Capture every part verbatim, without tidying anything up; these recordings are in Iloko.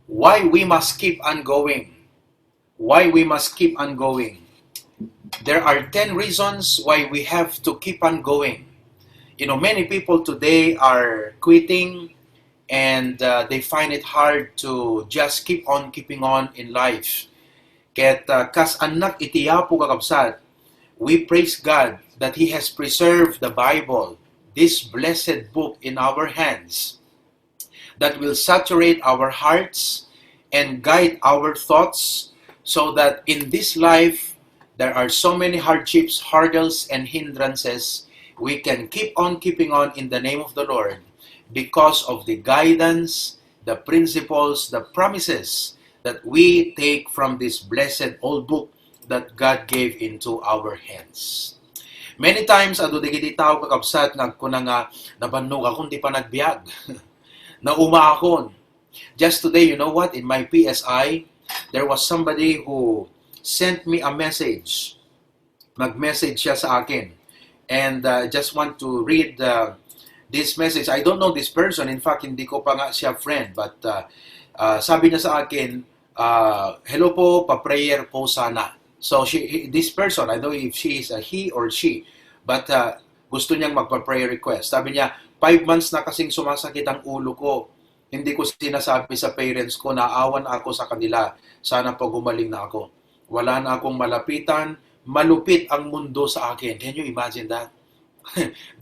Why we must keep on going? Why we must keep on going? There are ten reasons why we have to keep on going. You know, many people today are quitting and uh, they find it hard to just keep on keeping on in life. Ket uh, kas annak iti Apo, kakabsat, we praise God that He has preserved the Bible, this blessed book, in our hands that will saturate our hearts and guide our thoughts, so that in this life there are so many hardships, hurdles, and hindrances, we can keep on keeping on in the name of the Lord because of the guidance, the principles, the promises that we take from this blessed old book that God gave into our hands. Many times, adu dagiti tao, kakabsat, nga agkuna nga, "Nabannogakon ti panagbiag. Naumaakon." Just today, you know what? In my P S I, there was somebody who sent me a message. Nag-message siya sa akin. And uh, I just want to read uh, this message. I don't know this person. In fact, hindi ko pa nga siya friend. But uh, uh, sabi niya sa akin, uh, "Hello po, pa-prayer po sana." So she, he- this person, I don't know if she is a he or she, but uh, gusto niyang magpa-prayer request. Sabi niya, "Five months na kasing sumasakit ang ulo ko. Hindi ko sinasabi sa parents ko, naawan ako sa kanila. Sana po gumaling na ako. Wala na akong malapitan. Malupit ang mundo sa akin." Can you imagine that?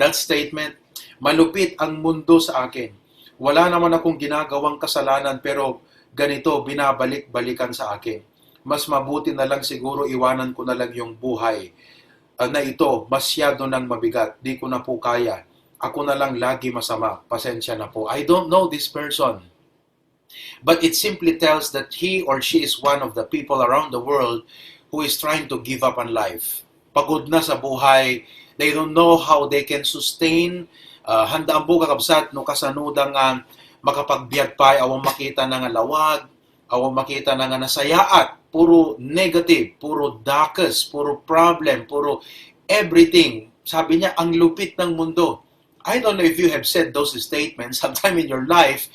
That statement, "Malupit ang mundo sa akin. Wala naman akong ginagawang kasalanan, pero ganito, binabalik-balikan sa akin. Mas mabuti na lang siguro iwanan ko na lang yung buhay ah, na ito. Masyado nang mabigat. Di ko na po kaya. Ako na lang lagi masama. Pasensya na po." I don't know this person. But it simply tells that he or she is one of the people around the world who is trying to give up on life. Pagod na sa buhay. They don't know how they can sustain. Uh, handa ang buka, kabsat, no kasano da nga makapagbiag pa, awan makita na nga lawag, awan makita na nga nasayaat, puro negative, puro dakes, puro problem, puro everything. Sabi niya, "Ang lupit ng mundo." I don't know if you have said those statements sometime in your life,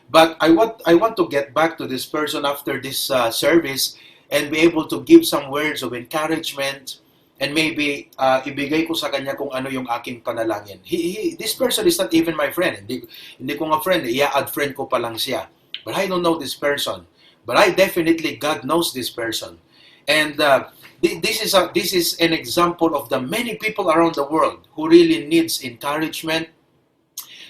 but I want I want to get back to this person after this uh, service and be able to give some words of encouragement and maybe uh, ibigay ko sa kanya kung ano yung aking panalangin. He, he, this person is not even my friend. Hindi, hindi ko nga friend, i-add friend ko pa lang siya. But I don't know this person. But I definitely, God knows this person. And uh, this is a, this is an example of the many people around the world who really needs encouragement,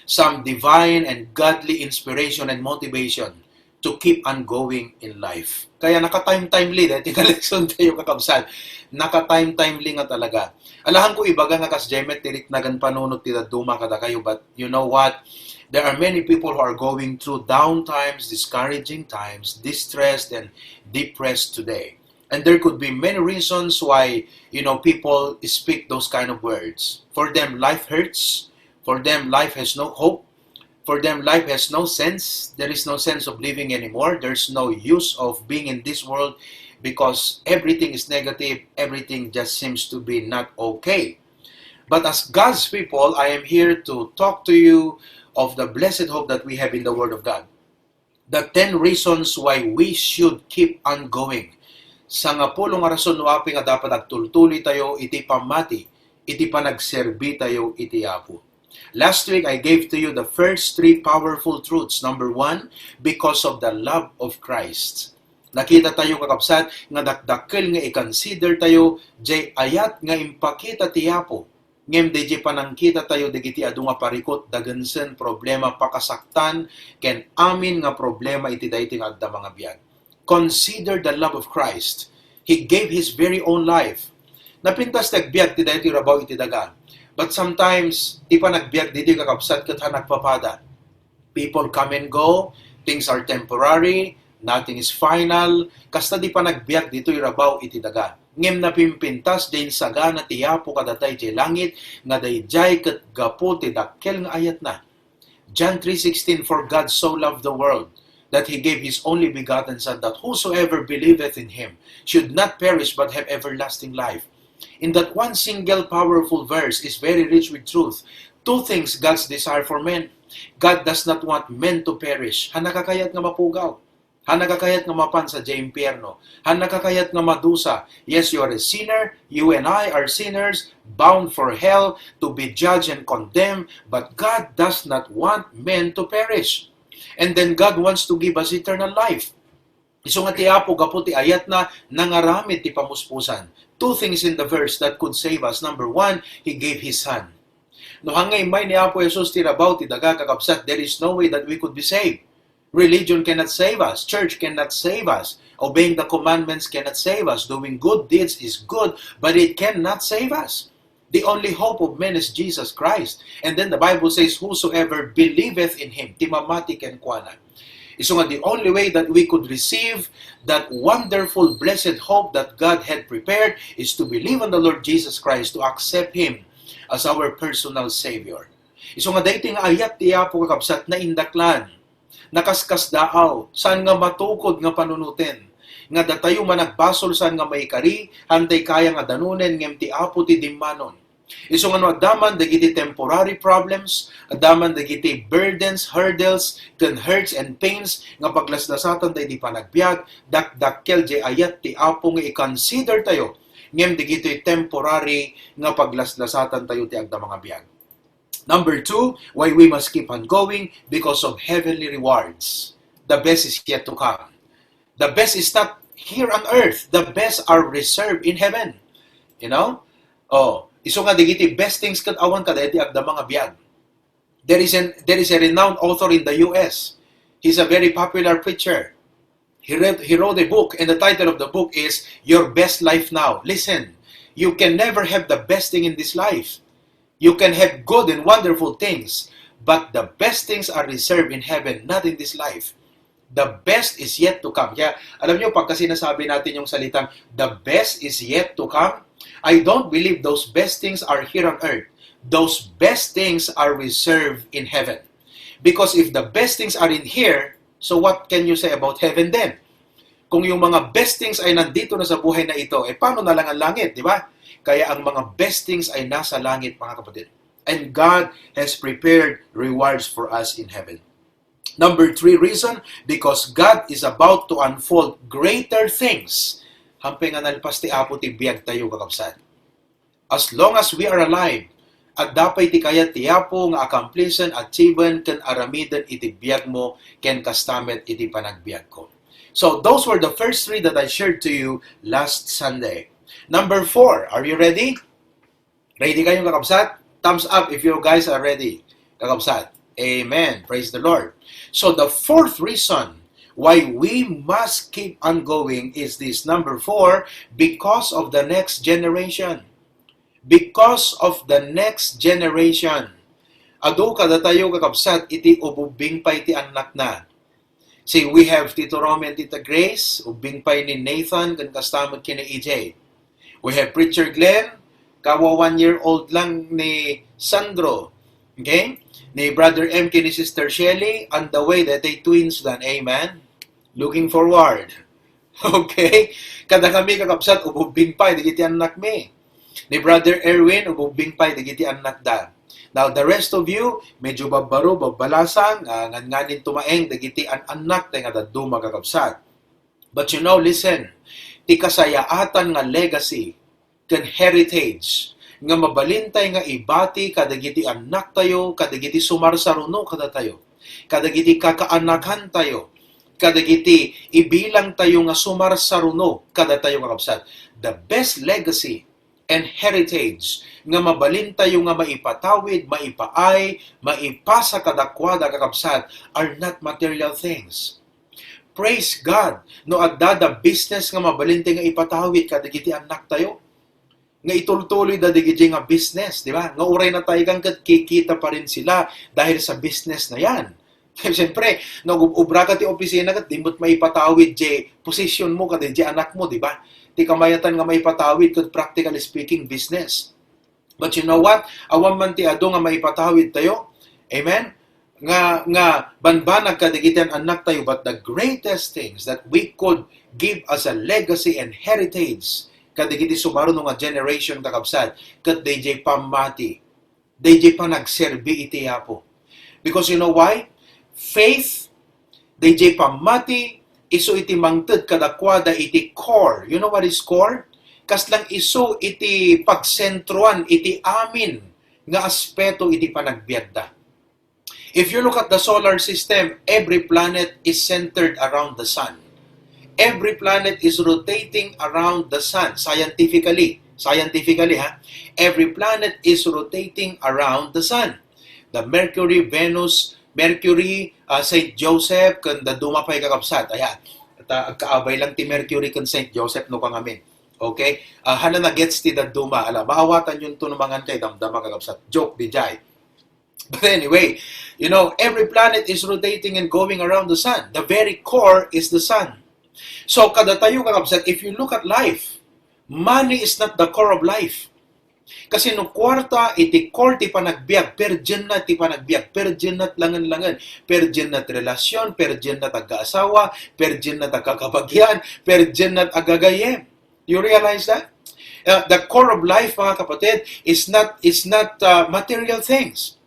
some divine and godly inspiration and motivation to keep on going in life. Kaya naka-time-timely, dahil tika lesson tayo, kakabsat. Naka-time-timely nga talaga. Alahan ko ibaga nga kas Jemet, tiriknagan panunot ti dadduma kada kayo, but you know what? There are many people who are going through down times, discouraging times, distressed and depressed today. And there could be many reasons why, you know, people speak those kind of words. For them, life hurts. For them, life has no hope. For them, life has no sense. There is no sense of living anymore. There's no use of being in this world because everything is negative. Everything just seems to be not okay. But as God's people, I am here to talk to you of the blessed hope that we have in the Word of God. The ten reasons why we should keep on going. Sangapulo nga rason no apay nga dapat agtultuloy tayo iti pammati, iti panagserbi tayo iti Apo. Last week, I gave to you the first three powerful truths. Number one, because of the love of Christ. Nakita tayo, kakabsat, nga dakdakkel nga i-consider tayo jay ayat nga impakita ti Apo. Ngem dayjay panangkita tayo dagiti adu nga parikut, dagensen, problema, pakasaktan, ken amin nga problema iti daytoy nga adda nga biag. Consider the love of Christ. He gave His very own life. Napintas ti agbiag ti daytoy rabaw iti daga. But sometimes, ti panagbiag ditoy, kakabsat, ket ha nagpapada. People come and go, things are temporary, nothing is final. Kasta ti panagbiag ditoy rabaw iti daga. Ngem napimpintas jay insagana ti Apo kadata idiay langit, nga daydiay ket gapu ti dakkel nga ayatna. John three sixteen, "For God so loved the world, that He gave His only begotten Son, that whosoever believeth in Him should not perish but have everlasting life." In that one single powerful verse is very rich with truth. Two things God's desire for men. God does not want men to perish. Ha nakakayat nga mapugaw. Haannaka kayat nga mapan sadiay impierno. Haannaka kayat nga madusa. Yes, you are a sinner. You and I are sinners, bound for hell, to be judged and condemned. But God does not want men to perish. And then God wants to give us eternal life. Isu nga ti Apo, gapu ti ayatna, nangaramid ti pamuspusan. Two things in the verse that could save us. Number one, He gave His Son. No, hangngay immay ni Apo Jesus ti rabaw ti daga, kakabsat, there is no way that we could be saved. Religion cannot save us. Church cannot save us. Obeying the commandments cannot save us. Doing good deeds is good, but it cannot save us. The only hope of men is Jesus Christ. And then the Bible says, "Whosoever believeth in Him," ti mamati kenkuana. Isu nga the only way that we could receive that wonderful, blessed hope that God had prepared is to believe on the Lord Jesus Christ, to accept Him as our personal Savior. Isu nga daytoy nga ayat ti Apo, kakabsat, naindaklan, nakaskasdaaw, saan nga matukod nga panunoten, nga datayo managbasol saan nga maikari, haantay kaya nga danunen, ngem ti Apo ti dimmanon. Isu nga no adda man dagiti temporary problems, adda man dagiti burdens, hurdles, ken hurts and pains nga paglaslasatan tayo di panagbiag, dakdakkel jay ayat ti Apo nga i-consider tayo, ngem dagitoy temporary nga paglaslasatan tayo ti agda nga biag. Number two, why we must keep on going, because of heavenly rewards. The best is yet to come. The best is not here on earth. The best are reserved in heaven. You know? Oh, isu nga dagiti best things ket awan kada iti agda nga biag. There is an there is a renowned author in the U S. He's a very popular preacher. He read he wrote a book, and the title of the book is Your Best Life Now. Listen, you can never have the best thing in this life. You can have good and wonderful things, but the best things are reserved in heaven, not in this life. The best is yet to come. Kaya, alam niyo, pagka sinasabi natin yung salitang, "The best is yet to come," I don't believe those best things are here on earth. Those best things are reserved in heaven. Because if the best things are in here, so what can you say about heaven then? Kung yung mga best things ay nandito na sa buhay na ito, eh, paano na lang ang langit, di ba? Kaya ang mga best things ay nasa langit, mga kapatid. And God has prepared rewards for us in heaven. Number three reason, because God is about to unfold greater things. Hampay nga nalpas ti Apo ti biag tayo, kakabsat. As long as we are alive, adda pay ti kayat ti Apo nga accomplisen, achieven, ken aramiden iti biag mo, ken kasta met iti panagbiag ko. So, those were the first three that I shared to you last Sunday. Number four, are you ready? Ready kayo, kakabsat? Thumbs up if you guys are ready, kakabsat. Amen. Praise the Lord. So the fourth reason why we must keep on going is this. Number four, because of the next generation. Because of the next generation. Adu kadatayo, kakabsat, iti ububing pay ti annakna. See, we have Tito Romy and Tita Grace, ubing pay ni Nathan, ken kasta met ken ni E J. We have Preacher Glenn, kawa one year old lang ni Sandro. Okay? Ni Brother M ken ni Sister Shelly, on the way that they twins dan. Amen? Looking forward. Okay? Kada kami, kakabsat, ububing pay dagiti annakmi. Ni Brother Erwin, ububing pay dagiti annakda. Now, the rest of you, medyo babbaro, babbalasang, ah, ngan-nganin tumaeng dagiti an-annak tay nga dadduma, kakabsat. But you know, listen, ti kasayaatan nga legacy ken heritage nga mabalintay nga ibati kadagiti annaktayo, kadagiti sumarsaruno kadatayo, kadagiti kakaanakantayo, kadagiti ibilangtayo nga sumarsaruno kadatayo, kakabsat. The best legacy and heritage nga mabalintayo nga maipatawid, maipaay, maipasa kadakuada, kakabsat, are not material things. Praise God no adda da business nga mabalintayo nga ipatawid kadagiti annaktayo. Nga itultuloy da dagiti nga business, di ba? Nga uray nataygan ket kikita pa rin sila dahil sa business na yan. Siyempre, no, ug-, ubra ka ti opisina ket di met maipatawid jay posisyon mo kadagiti anak mo, di ba? Ti kamayatan nga maipatawid ket, practically speaking, business. But you know what? Awan man ti adu nga maipatawid tayo. Amen? Nga, nga banbanag kadagiti an-annaktayo, but the greatest things that we could give as a legacy and heritage kadagiti sumaruno nga generation, kakabsat, ket dayjay pammati, dayjay panagserbi iti Apo. Because you know why? Faith, dayjay pammati, Isu iti mangted kadakuada iti core. You know what is core? Kasla isu iti pagsentroan iti amin nga aspeto iti panagbiagda. If you look at the solar system, every planet is centered around the sun. Every planet is rotating around the sun. Scientifically, scientifically, ha? Every planet is rotating around the sun. The Mercury, Venus, Mercury, uh, Saint Joseph, ken dadduma pay, kakabsat. Ayan. At, uh, agkaabay lang ti Mercury ken Saint Joseph no kangamin. Okay? Uh, haan a nagets ti dadduma. Ala, maawatanyo no mangan kay damdama, kakabsat. Joke, di jay. But anyway, you know, every planet is rotating and going around the sun. The very core is the sun. So, kadatayo, kakabsat, if you look at life, money is not the core of life. Kasi no kuarta iti core ti panagbiag, perdienna ti panagbiag, perdienna langen-langen, perdienna relasyon, perdienna agkaasawa, perdienna agkakabagian, perdienna agagayem. You realize that? Uh, the core of life, mga kapatid, is not is not uh, material things.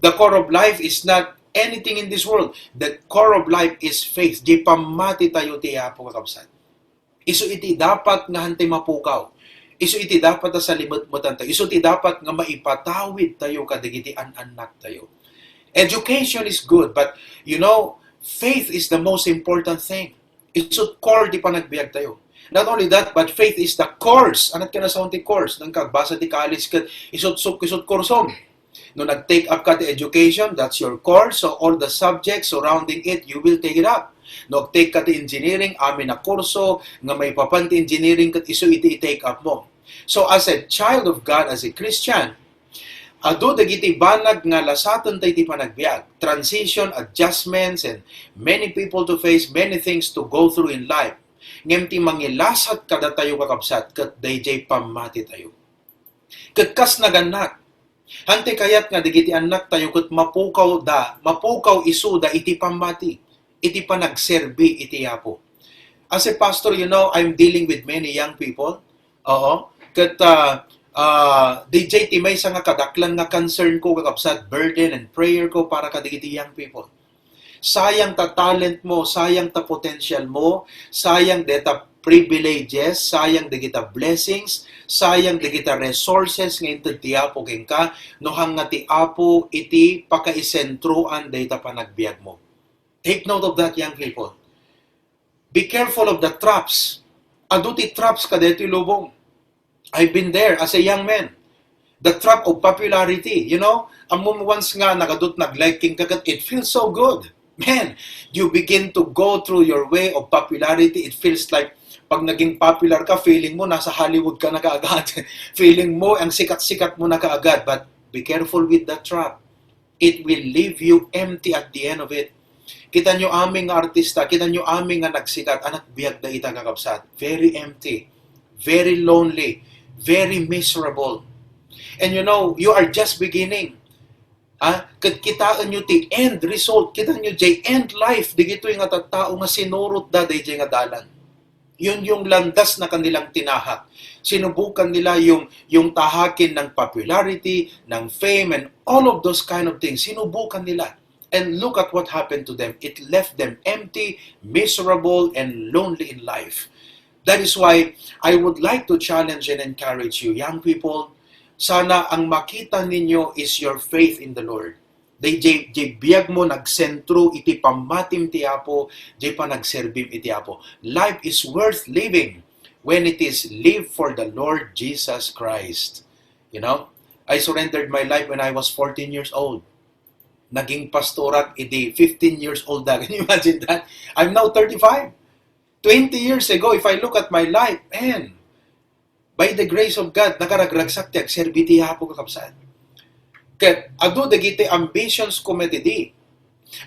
The core of life is not anything in this world. The core of life is faith. Di pammati tayo ti Apo, kakabsat. Isu iti dapat nga hantay mapukaw. Isu iti dapat a salimetmetan tayo. Isu ti dapat nga maipatawid tayo kadagiti an-annak tayo. Education is good, but, you know, faith is the most important thing. Isut core di panagbiag tayo. Not only that, but faith is the course. Anat ka na sa ti course? Nang kagbasa ti college ket isut isut kursom. No nag-take up ka ti education, that's your course. So all the subjects surrounding it, you will take it up. No take ka ti engineering, amin a kurso nga maipapan ti engineering ket isu iti i-take up mo. So as a child of God, as a Christian, adu dagiti banag nga lasaten tayo ti panagbiag, transition, adjustments, and many people to face, many things to go through in life. Ngem ti mangilasat kadatayo, kakabsat, ket daydiay pammati tayo. Ket kas nagannak, hantay kayat nga dagiti annak tayo ket mapukaw da, mapukaw isu da iti pammati, iti panagserbi iti Apo. As a pastor, you know, I'm dealing with many young people. Oo. Ket, ah, ah, daydiay ti maysa nga kadaklan nga concern ko, kakabsat, burden and prayer ko para kadagiti young people. Sayang ta talent mo, sayang ta potential mo, sayang deta privileges, sayang dagita blessings, sayang dagita resources nga inted ti Apo kenka, no hangna ti Apo iti pakaisentroan dayta panagbiag mo. Take note of that, young people. Be careful of the traps. Adu ti traps kadaytoy lubong. I've been there as a young man. The trap of popularity, you know? Ammom once nga nagadut nag-like kenka ket it feels so good. Man, you begin to go through your way of popularity. It feels like pag naging popular ka, feeling mo nasa Hollywood ka na kaagad. Feeling mo ang sikat-sikat mo na kaagad. But be careful with the trap. It will leave you empty at the end of it. Kita nyo amin nga artista, kita nyo amin nga nagsikat, anak biag da ita, kakabsat. Very empty, very lonely, very miserable. And you know, you are just beginning. Ah, ket kitaen nyo ti end result, kita nyo jay end life, digitoy nga tattao nga sinurot da dayjay nga dalan. Yun yung landas na kanilang tinahak. Sinubukan nila yung, yung tahakin ng popularity, ng fame, and all of those kind of things. Sinubukan nila. And look at what happened to them. It left them empty, miserable, and lonely in life. That is why I would like to challenge and encourage you, young people. Sana ang makita ninyo is your faith in the Lord. Dayjay, jay biag mo nagsentro iti pammatim ti Apo, jay panagserbim iti Apo. Life is worth living when it is lived for the Lord Jesus Christ. You know, I surrendered my life when I was fourteen years old. Naging pastorak idi fifteen years old na. Can you imagine that? I'm now thirty-five. Twenty years ago, if I look at my life, man, by the grace of God, nakaragragsak ti agserbi ti Apo, kakabsat. Ket adu dagiti ambitions ko met idi.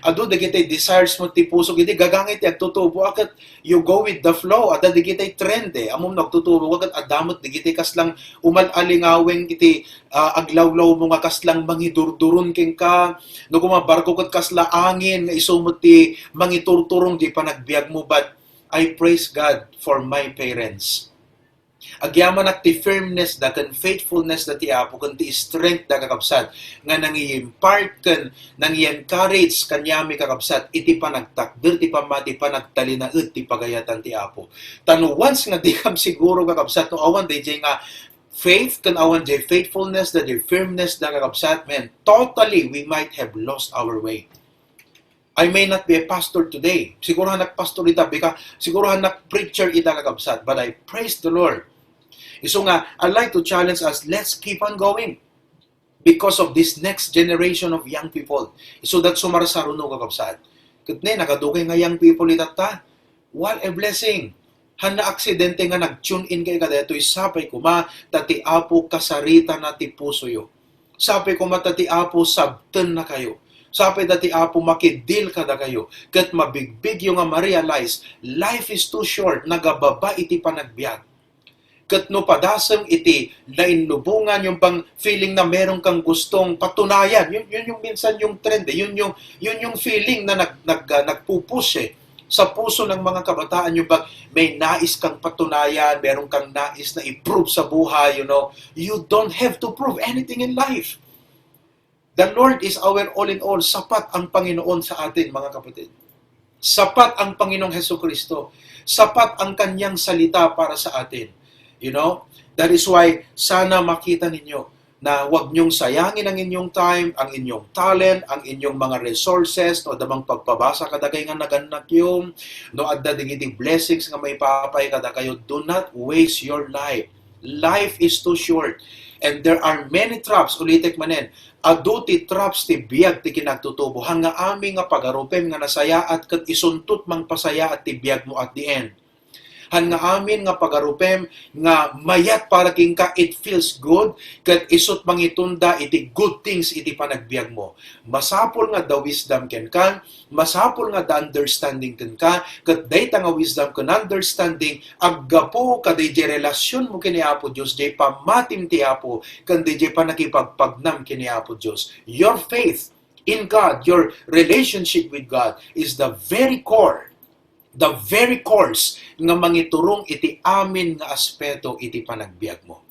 Adu dagiti desires mo ti puso idi, gagangi ti agtutubo, a ket you go with the flow. Adda dagiti trend, eh. Ammom no agtutubo ka ket adda met dagiti kaslang umal-alingaweng iti, ah, aglawlaw mo nga kaslang mangidurduron kenka. No kuma barko ket kasla angin nga isu met ti mangiturturong di panagbiag mo. But I praise God for my parents. Agyamanak ti firmness da ken faithfulness da ti Apo ken ti strength da, kakabsat, nga nangi-impart ken nangi-encourage kaniami, kakabsat, iti panagtakder ti pammati, panagtalinaed ti pagayatan ti Apo. Ta no once nga dikam siguro, kakabsat, no awan dayjay nga faith ken awan jay faithfulness da, jay firmness da, kakabsat, man, totally we might have lost our way. I may not be a pastor today. Siguro hannak pastor ita, bika, siguro hannak preacher ita, kakabsat, but I praise the Lord. Isu nga, I'd like to challenge us, let's keep on going because of this next generation of young people. Isu dat sumarsaruno, kakabsat. Ket ne, nakadugay nga young people itatta. What a blessing! Hanna aksidente nga nag-tune in kay kadaytoy, sapay koma ta ti Apo kasaritana ti pusoyo. Sapay koma ta ti Apo sabtenna kayo. Sapay ta ti Apo makidil kadakayo. Ket mabigbigyo nga ma-realize, life is too short, nagababa iti panagbiag. Ket no padasem iti nainnubongan, yung bang feeling na meron kang gustong patunayan, yun, yun yung minsan yung trend eh, yun yung, yun yung feeling na nag, nag, ah, nagpupush eh, sa puso ng mga kabataan, yung bang may nais kang patunayan, meron kang nais na i-prove sa buhay, you know, you don't have to prove anything in life. The Lord is our all in all. Sapat ang Panginoon sa atin, mga kapatid. Sapat ang Panginoong Hesus Kristo. Sapat ang kanyang salita para sa atin. You know? That is why sana makita ninyo na huwag niyong sayangin ang inyong time, ang inyong talent, ang inyong mga resources, no, adda mang pagpabasa kadagay nga nagannak yun, no, adda dagiti blessings nga maipapay kadakayo. Do not waste your life. Life is too short. And there are many traps, ulitek manen, adu ti traps ti biag ti kinagtutubo. Hanga amin nga pagarupem nga nasayaat ket isuntot mangpasayaat ti biagmo at the end. Hanga amin nga pagarupem nga mayat para kenka, it feels good, ket isut mangitunda iti good things iti panagbiagmo. Masapul nga adda wisdom kenka, masapul nga adda understanding kenka, ket dayta nga wisdom ken understanding aggapu kadayjay relasionmo ken ni Apo Dios, jay pammatim ti Apo, ken dayjay pannakipagpagnam ken ni Apo Dios. Your faith in God, your relationship with God is the very core, the very cause nga mangiturong iti amin nga aspeto iti panagbiagmo.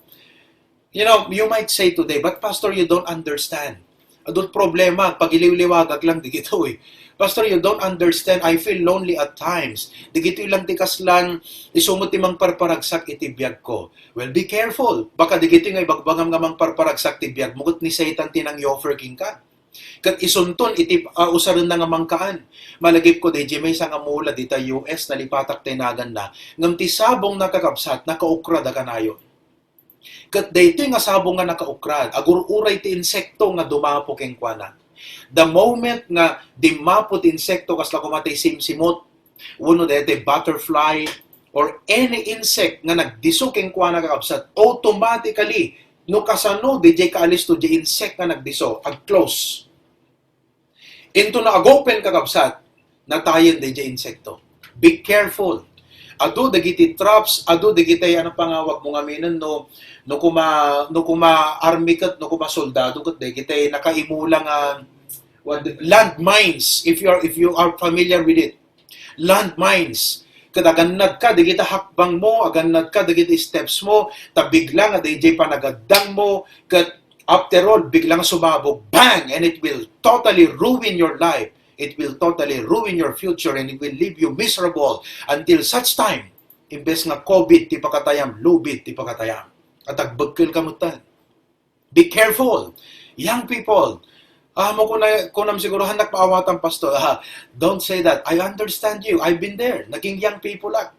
You know, you might say today, "But Pastor, you don't understand. Adut problema, pagiliwliwagak lang digitoy. Pastor, you don't understand. I feel lonely at times. Digitoy lang ti kaslan, isu met ti mangparparagsak iti biagko." Well, be careful. Baka digitoy nga ibagbagam nga mangparparagsak ti biagmo, ket ni Satan ti nang-offer kenka. Ket isunton iti, ah, usarenna nga mangkaan. Malagipko, dayjay maysa nga mula dita U S, nalipatak ti naganna. Ngem ti sabongna, kakabsat, nakaukrad a kanayon. Ket daytoy nga sabong nga nakaukrad, agur-uray ti insekto nga dumapo kenkuana. The moment nga dimmapo ti insekto, kasla koma ti simsimot, wenno daytoy butterfly, or any insect nga nagdiso kenkuana, kakabsat, automatically, no kasano dayjay kaalisto, jay insect nga nagdiso, ag-close. Into na ag-open, kakabsat, natayen dayjay insekto. Be careful. Adu dagiti traps, adu dagiti, ano pa nga, wag mo ngaminen, no, no kuma, no kuma army ket, no kuma soldado ket, dagiti nakaimula nga, what, landmines, if you are, if you are familiar with it. Landmines. Ket agannad ka dagiti hakbang mo, agannad ka dagiti steps mo, ta bigla nga dayjay panagaddang mo, ket after all, bigla nga sumabog, bang! And it will totally ruin your life. It will totally ruin your future and it will leave you miserable until such time, imbes nga COVID ti pakatayam, lubid ti pakatayam. At agbekkel ka metten. Be careful. Young people, ah, mo kuna, kunam siguro, "Hannak paawatan, Pastor." Ah, don't say that. I understand you. I've been there. Naging young people ak.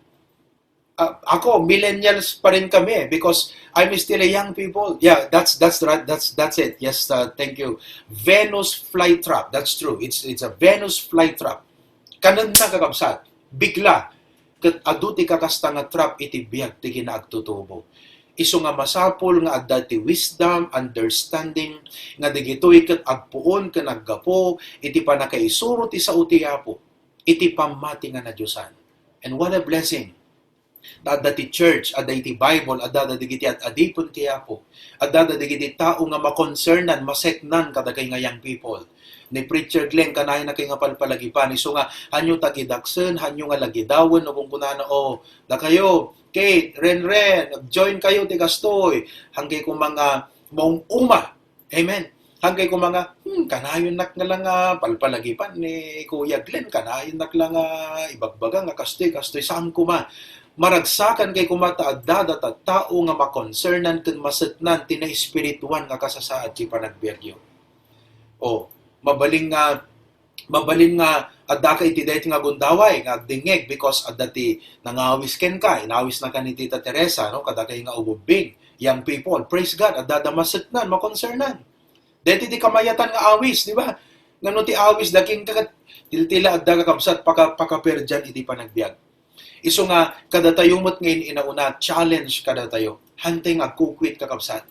Ah, ako, millennials pa rin kami because I'm still a young people. Yeah, that's, that's right. That's, that's it. Yes, uh, thank you. Venus flytrap. That's true. It's, it's a Venus flytrap. Kanenna, kakabsat, bigla, ket adu ti kakasta nga trap iti biag ti kinaagtutubo. Isu nga masapul nga adda ti wisdom, understanding, nga dagitoy ket agpuon ken aggapu iti pannakaisuro ti sao ti Apo iti pammati nga nadiosan. And what a blessing! Ta adda ti church, adda iti Bible, adda dagiti ad-adipen ti Apo, adda dagiti tao nga makonsernan, maseknan kadagay nga young people. ni Preacher Glenn, kanayon na kayo nga palpalagipan. Isu nga, hanyo tagidaksen, hanyo nga lagidawen, no kung kunana, "O, dakayo, Kate, Renren, join kayo ti kastoy." Hangkay koma nga maum-uma. Amen. Hangkay koma nga, "Hmm, kanayon nak nga lang nga palpalagipan ni Kuya Glenn, kanayon nak lang nga ibagbaga nga kastoy, kastoy." Saan koma. Maragsakan kay koma ta adda data tao nga makonsernan ken masetnan ti naespirituan nga kasasaad ti panagbiagyo. O, mabalin nga, mabalin nga adda ka iti daytoy nga gundaway nga agdingngeg because adda ti nangawis kenka, inawis na kan ni Tita Teresa, no? Kadakay nga ububbing, young people, praise God, adda da masetnan, makonsernan. Daytoy ti kamayatan nga awis, di ba? Ngano ti awis, daking ka, tiltila adda kakabsat, paka, pakaperdian iti panagbiag. Isu nga, kadatayo met nga in-inauna, challenge kadatayo. Hantay nga agkukwit, kakabsat.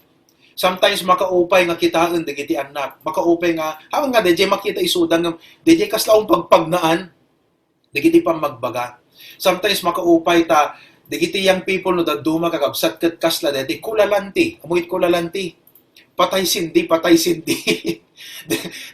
Sometimes, makaupay nga kitaen dagiti annak. Makaupay nga, awan nga, dayjay makita isuda nga, dayjay kasla umpagpagnaan dagiti pammagbaga. Sometimes, makaupay ta, dagiti young people no dadduma, kakabsat, ket kasla, dayjay kulalanti. Amoy kulalanti. Patay sindi, patay sindi.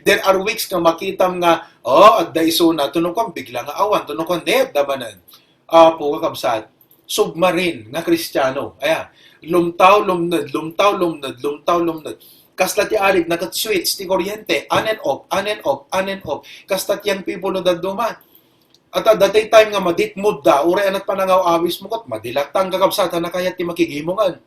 There are weeks nga makitam nga, "Oh, adda isuna." Tuno kuan, bigla nga awan. Tuno kuan, ne, adda manen. Apo, kakabsat, submarine nga Kristiano. Aya, lumtaw, lumned, lumtaw, lumned, lumtaw, lumned. Kasla ti arig na ket switch ti kuryente, on and off, on and off, on and off. Kasla ti young people no dadduma. At at that time nga maditmod da, uray anat panangaw-awis mo ket, madilatan, kakabsat, a nakayat ti makigimongan.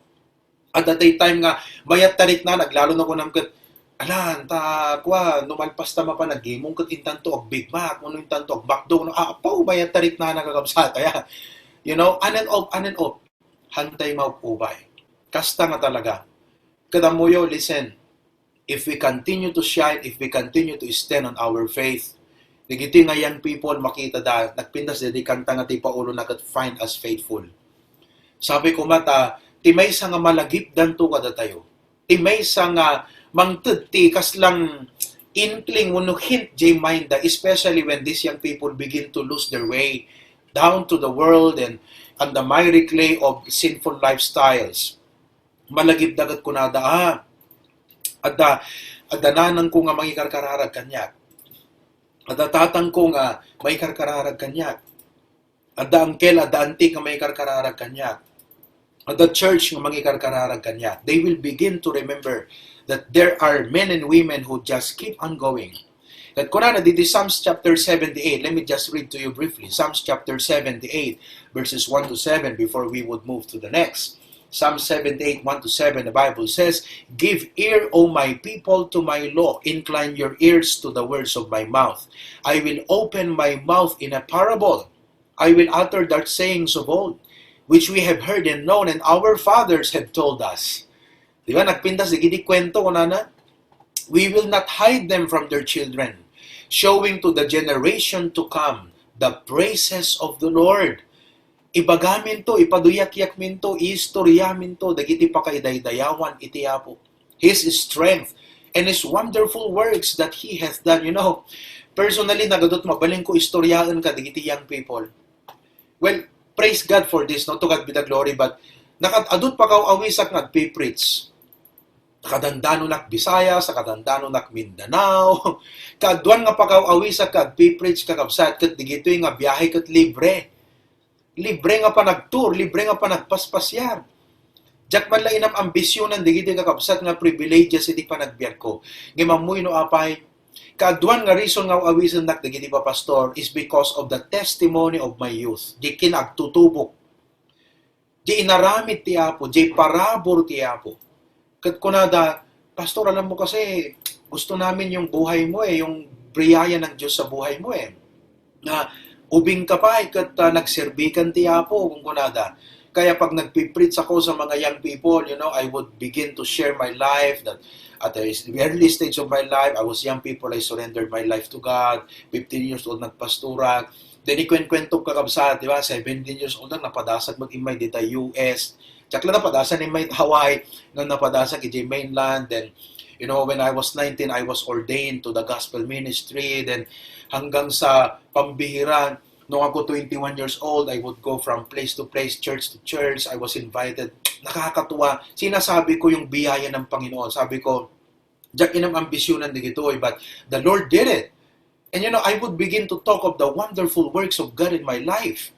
At that time nga mayat tarikna, naglalo na kunam ket, "Ala, anta, kua, no malpas ta mapan aggimong ket intanto agbigmak, wenno intanto agmakdo, no, apaw, mayat tarikna na kakabsat, aya." You know, on and off, on and off. Hantay maupubay. Kasta nga talaga. Ket ammoyo, listen, if we continue to shine, if we continue to stand on our faith, dagiti nga young people, makita da, nagpintas dagiti kanta nga ti Paolo na ket, "Find us faithful." Sabi ko mata, ti maysa nga malagipdanto kadatayo. Ti maysa nga mangted ti kaslang inkling wenno hint jay mind da, especially when these young people begin to lose their way down to the world and on the miry clay of sinful lifestyles. Malagipda ket kunada, ah, adda, adda nanangko nga mangikarkararag kaniak. Adda tatangko nga mangikarkararag kaniak. Adda uncle, adda auntie nga mangikarkararag kaniak. Adda church nga mangikarkararag kaniak. They will begin to remember that there are men and women who just keep on going. Ket kunana didi Psalms chapter seventy-eight. Let me just read to you briefly. Psalms chapter seventy-eight, verses one to seven, before we would move to the next. Psalm seventy-eight, one to seven, the Bible says, "Give ear, O my people, to my law. Incline your ears to the words of my mouth. I will open my mouth in a parable. I will utter the sayings of old, which we have heard and known, and our fathers have told us." Di ba? Nagpintas dagiti kuento, kunana, "We will not hide them from their children, showing to the generation to come the praises of the Lord." Ibagaminto, ipaduyakyakminto, iistoryaminto dagiti pakaidaydayawan iti Apo, His strength, and His wonderful works that He hath done. You know, personally, nagadot mabalin ko istoryaen kadagiti young people. Well, praise God for this, no? To God be the glory, but nakat-adut pakaw-awisak nga agpi-preach. Kadandanonak Visayas, kadandanonak Mindanao. Kaduan nga pakaw-awisak nga agpi-preach, kakabsat, ket digitoy nga biyahe ket libre. Libre nga panagtour, libre nga panagpaspasiar. Diak man la inam-ambisionan digitoy kakabsat nga privileges iti panagbiagko. Ngem ammoyo no apay, kaduan nga reason nga aw-awisennak dagiti papastor is because of the testimony of my youth. Di kinagtutubok. Di inaramid ti Apo, di parabur ti Apo. Ket kunada, "Pastor, alam mo kasi, gusto namin yung buhay mo eh, yung biyaya ng Diyos sa buhay mo eh. Na ubing ka pa eh, ket, ah, nagserbi kan ti Apo," kung kunada. Kaya pag nagpi-preach ako sa mga young people, you know, I would begin to share my life, that at the early stage of my life, I was young people, I surrendered my life to God. Fifteen years old, nagpasturak. Then, ikwenkwento kakabsat, di ba? Seventeen years old lang, napadasag mag-immay dita U S. Diak la napadasan immay Hawaii, no, napadasag iti mainland. Then, you know, when I was nineteen, I was ordained to the gospel ministry. Then, hanggang sa pambihiran, nung ako twenty-one years old, I would go from place to place, church to church. I was invited. Nakakatuwa. Sinasabi ko yung biyaya ng Panginoon. Sabi ko, Diak inam-ambisionan dagitoy, but the Lord did it. And you know, I would begin to talk of the wonderful works of God in my life.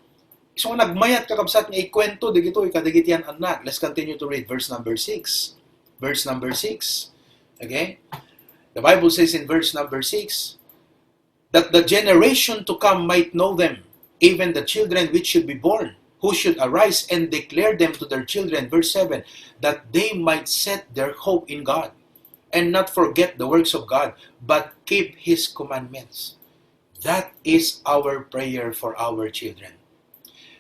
So, nagmayat, kakabsat, nga ikuwento dagitoy kadagiti an-annak. Let's continue to read verse number six. Verse number six. Okay? The Bible says in verse number six, that the generation to come might know them, even the children which should be born, who should arise and declare them to their children, verse seven, that they might set their hope in God and not forget the works of God, but keep His commandments. That is our prayer for our children.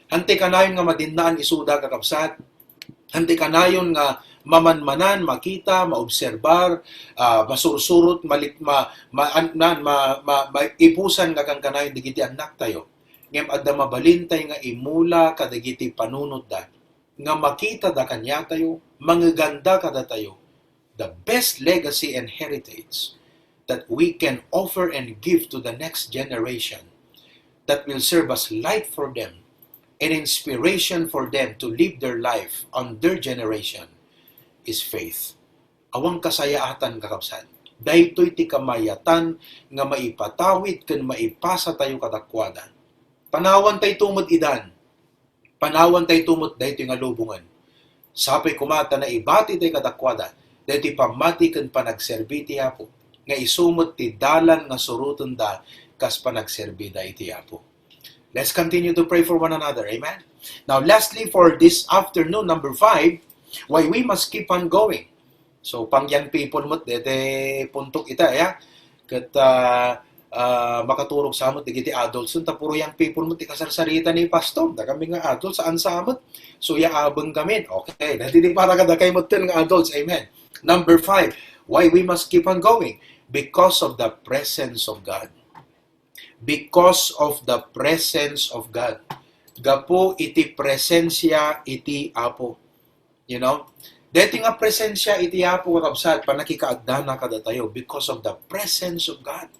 Anti kanayon nga madinnaan isuda, kakabsat. Anti kanayon nga mamanmanan, makita, maobserbar, ah, masursurot, malik-, ma-, ma-, an-, nan, ma-, ma-, maipusan nga kankanayon dagiti annaktayo. Ngem adda mabalintay nga imula kadagiti panunotda, nga makitada kaniatayo, mangeganda kadatayo, the best legacy and heritage that we can offer and give to the next generation that will serve as light for them and inspiration for them to live their life on their generation is faith. Awan kasayaatan, kakabsat. Daytoy ti kamayatan nga maipatawid ken maipasa tayo kadakuada. Panawan tayo tumod idan. Panawan tayo tumod daytoy nga lubongen. Sapay koma ta naibati tayo kadakuada daytoy pammati ken panagserbi ti Apo, nga isu met ti dalan nga surotenda kas panagserbida iti Apo. Let's continue to pray for one another. Amen? Now, lastly, for this afternoon, number five, why we must keep on going. So, pang young people met, dete puntok ita, ya. Ket, ah, ah, makaturog sa met dagiti adults, ta puro young people met ti kasarsarita ni Pastor. Da kami nga adults, saan sa met? So, ya abeng kami. Okay, dati di para kadakay met nga adults. Amen. Number five, why we must keep on going? Because of the presence of God. Because of the presence of God. Gapu iti presensia iti Apo. You know? Deti nga presensia iti Apo, kakabsat, pannakikaadana kadatayo because of the presence of God.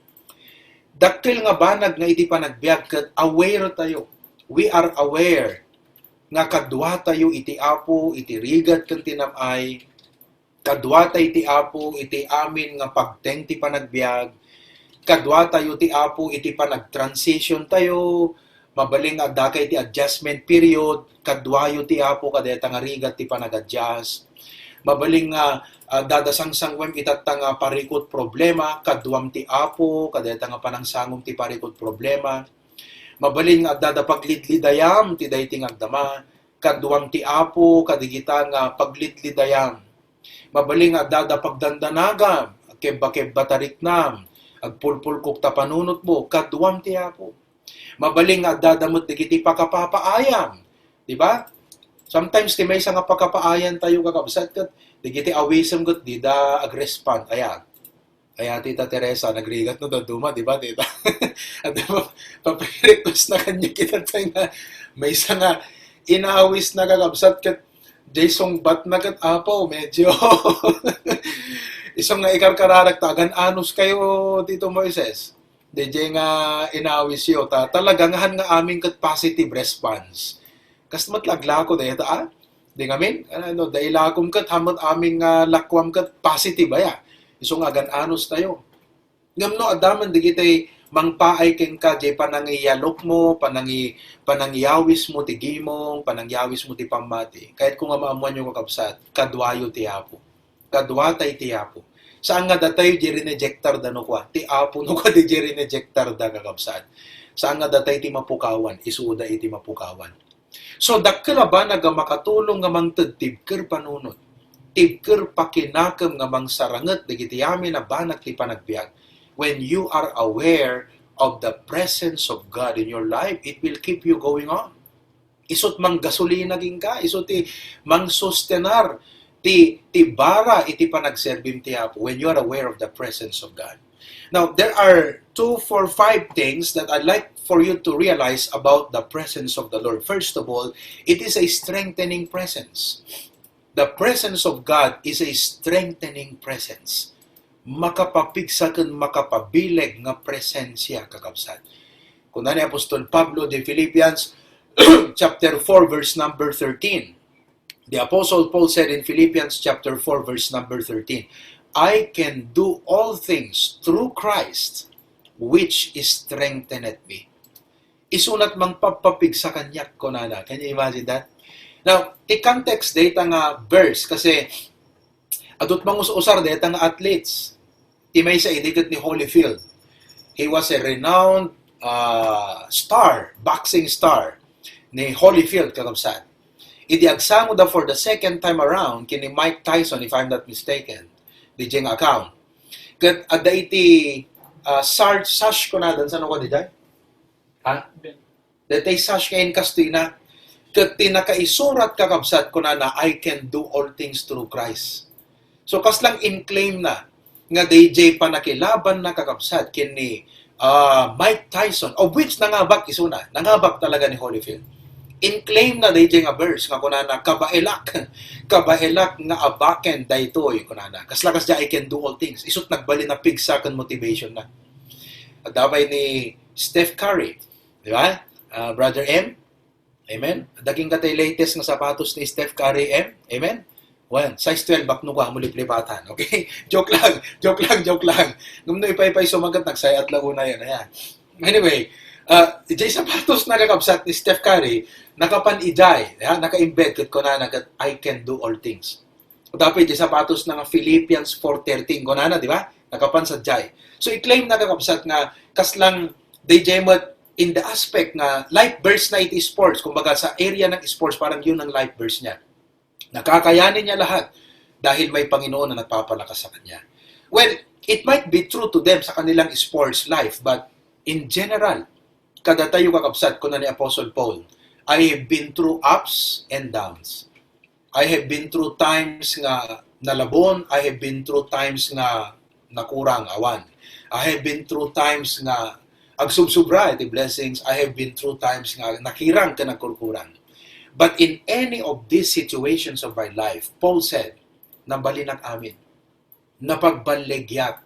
Dakkel nga banag nga iti panagbiag ket aware tayo. We are aware nga kadua tayo iti Apo, iti rigat ken tinam-ay, kadua tay ti Apo iti amin nga pagteng ti panagbiag, kadua tayo ti Apo iti panagtransition tayo, mabalin nga adda kay ti adjustment period, kaduayo ti Apo kadayta nga rigat ti panag-adjust. Mabalin nga, ah, adda da sangsangwem itatta nga parikut problema, kaduam ti Apo kadayta nga panangsangom ti parikut problema. Mabalin nga adda da paglidlidayam ti daytoy nga agdama, kaduam ti Apo kadigita nga paglidlidayam. Mabalin nga adda da pagdandanagam, agkebba-kebba ta riknam, agpulpulkok ta panunotmo, kaduam ti Apo. Mabalin nga adda da met dagiti pakapapaayam, di ba? Sometimes ti maysa nga pakapaayan tayo, kakabsat, ket dagiti awisem ket dida agrespond. Aya, aya, Tita Teresa, nagrigat no dadduma, di ba, Tita? Adda pa, pa-request na kanya kita tayo nga maysa nga inawis na, kakabsat, ket jay sungbat na ket, apo, medyo isu nga ikarkararak ta, agan-anos kayo, Tito Moises. Dayjay nga inawisyo, ta talaga nga han nga amin ket positive response. Kas met laglako dayta, ah? Di ngamin, ano, dailakom ket han met amin nga lakuam ket positive aya. Isu nga agan-anos tayo. Ngem no adda man dagiti mangpaay kenka, jay panangiyalokmo, panangi-, panangiyawismo ti gimong, panangiyawismo ti pammati. Kayatko nga maammoanyo, kakabsat, kaduayo ti Apo. Kadua tay ti Apo. Saan nga datayo di rinejektar da no kua? Ti Apo no kua di rinejektar da, kakabsat. Saan nga datayo ti mapukawan? Isuda iti mapukawan. So, dakkel a banag a makatulong nga mangted ti ibker panunot, ti ibker pakinakem nga mangsaranget dagiti amin a banag ti panagbiag. When you are aware of the presence of God in your life, it will keep you going on. Isut manggasolina kenka, isu ti mangsustenar ti, ti bara iti panagserbim ti Apo when you are aware of the presence of God. Now, there are two, four, five things that I'd like for you to realize about the presence of the Lord. First of all, it is a strengthening presence. The presence of God is a strengthening presence. Makapapigsa ken makapabileg nga presensia, kakabsat. Kuna ni Apostol Pablo di Philippians chapter four, verse number thirteen. The Apostle Paul said in Philippians chapter four, verse number thirteen, I can do all things through Christ, which strengtheneth me. Isunat mangpapapigsa kaniak, kunana. Can you imagine that? Now, ti context data nga verse, kasi adut mangus-usar data nga athletes. Ti maysa idi ket ni Holyfield. He was a renowned uh, star, boxing star, ni Holyfield, kakabsat. Idi agsangoda for the second time around, kini Mike Tyson, if I'm not mistaken, di nga account. Ket adda iti uh, Sarge Sash kunadan, saan ko di Ha? Daytay sash nga inkastoy na. Ket ti nakaisurat, kakabsat, kunana, "I can do all things through Christ." So, kaslang in-claim na nga D J panakilaban na, kakabsat, ken ni ah, Mike Tyson, of which nangabak isuna, nangabak talaga ni Holyfield. In-claim na D J nga verse nga kunana, "Kabaelak, kabaelak nga abaken daytoy," kunana. Kasla kasdiay, "I can do all things." Isut nagbalin a pigsa ken motivation na. Adda pay ni Steph Curry, di ba? Ah, Brother M? Amen? Daging katay latest nga sapatos ni Steph Curry, M? Amen? Well, size twelve, bakno ko, amo liplipatan. Okay? Joke lang, joke lang, joke lang. Ngem no ipaypay sumagat, nagsayat lang una yan. Ayan. Anyway, uh, ijay sapatos na kakabsat ni Steph Curry, nakapan ijay, ya, naka-embed, ket kunana ket, "I can do all things." Tapos ijay sapatos na nga Philippians four thirteen, kunana, di ba? Nakapan sa jay. So, i-claim na kakabsat nga, kaslang D J met in the aspect nga life verse na iti sports, kumbaga sa area ng sports, parang yun ang life verse niya. Nakakayanin niya lahat dahil may Panginoon na nagpapalakas sa kanya. Well, it might be true to them sa kanilang sports life, but in general, kadatayo, kakabsat, kuna ni Apostle Paul, "I have been through ups and downs." I have been through times nga nalabon. I have been through times nga nakurang, awan. I have been through times nga agsubsubra iti blessings. I have been through times nga nakirang ken nagkurkurang. But in any of these situations of my life, Paul said, "Nabalinak amin. Napagballegiak.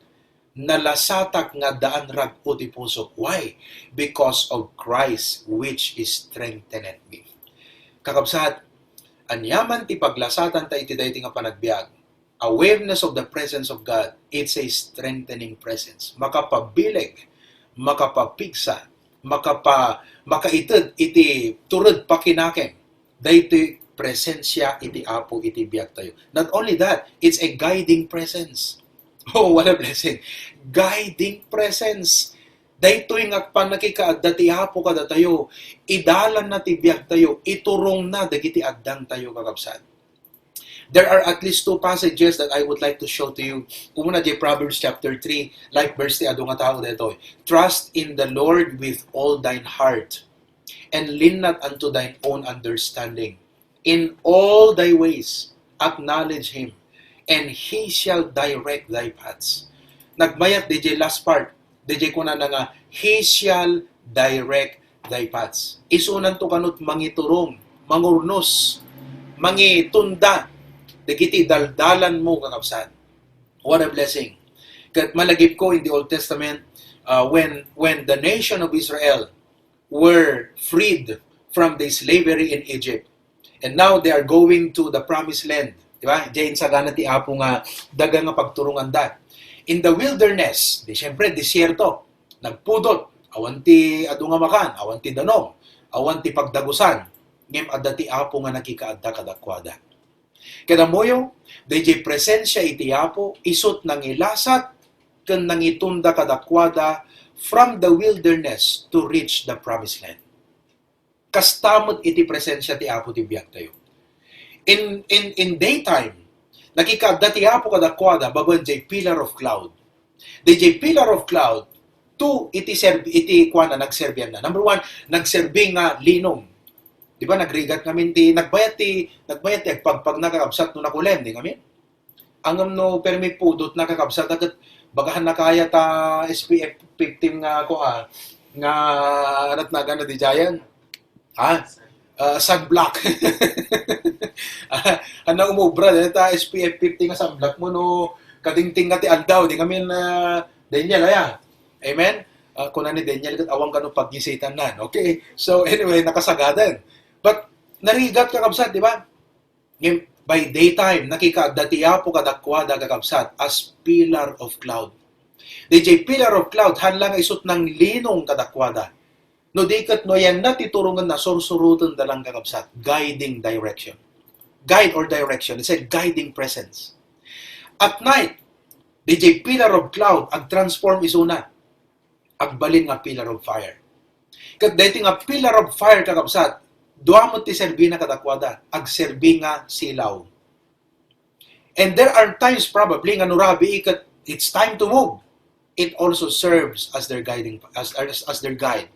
Nalasatak nga daan rag-o ti pusok." Why? "Because of Christ which strengthened me." Kakabsat, aniaman ti paglasatan ta iti daydi nga panagbiag, awareness of the presence of God, it's a strengthening presence. Makapabileg, makapapigsa, makapa-, makaited iti tured pakinakem daytoy presensia iti Apo iti biagtayo. Not only that, it's a guiding presence. Oh, what a blessing. Guiding presence. Daytoy nga pannakikaadda ti Apo kadatayo, idalanna ti biagtayo, iturongna dagiti addangtayo, kakabsat. There are at least two passages that I would like to show to you. Umuna, di Proverbs chapter three, like verse ti adu nga tao daytoy. "Trust in the Lord with all thine heart, and lean not unto thine own understanding. In all thy ways, acknowledge him, and he shall direct thy paths." Nagmayat di last part, di kunana nga, "He shall direct thy paths." Isunanto kanut mangiturong, mangurnos, mangitunda dagiti daldalanmo, kakabsat. What a blessing. Ket malagipko in the Old Testament, uh, when, when the nation of Israel were freed from the slavery in Egypt, and now they are going to the promised land. Di ba? Diay insagana ti Apo nga daga nga pagturonganda. In the wilderness, di siyempre, desierto. Nagpudot. Awan ti adu nga makan, awan ti danum, awan ti pagdagusan. Ngem adda ti Apo nga nakikaadda kadakuada. Ket ammoyo, daydiay presensia iti Apo, isut nangilasat ken nangitunda kadakuada from the wilderness to reach the promised land. Kasta met iti presensia ti Apo ti biagtayo. In, in, in daytime, nakikaadda ti Apo kadakuada babaen jay pillar of cloud. Dayjay pillar of cloud, two iti serbi-, iti kuana, nagserbianna. Number one, nagserbi nga linum. Di ba, nagrigat ngamin ti, nagbayat ti, nagbayat ti agpagpagna, kakabsat, no nakulem, di ngamin? Ngem no permi pudotna, kakabsat, ket bagahan na kaya ta S P F fifteen nga, kua, nga, anat na gana di Giant? Ha? Ah, sunblock. Ah, ano, umubra, dahil ta S P F fifty nga sunblock mo, no, kadingting nga ti aldaw, di ngamin, ah, Daniel, aya. Amen? Ah, kuna ni Daniel, ket awan kano pagngisitan nan. Okay? So, anyway, nakasagadan. But, narigat, kakabsat, di ba? Ngem, By daytime, nakikaadda ti Apo kadakuada, kakabsat, as pillar of cloud. Diay pillar of cloud, haan la nga isut' nanglinong kadakuada. No di ket no ayanna ti turongenna, sursurotenda lang, kakabsat. Guiding direction. Guide or direction. It's a guiding presence. At night, diay pillar of cloud, agtransform isuna. Agbalin nga pillar of fire. Ket daytoy nga pillar of fire, kakabsat, dua met ti serbina kadakuada. Agserbi nga silaw. And there are times probably nga no rabii ket it's time to move, it also serves as their guiding, as, as, as their guide.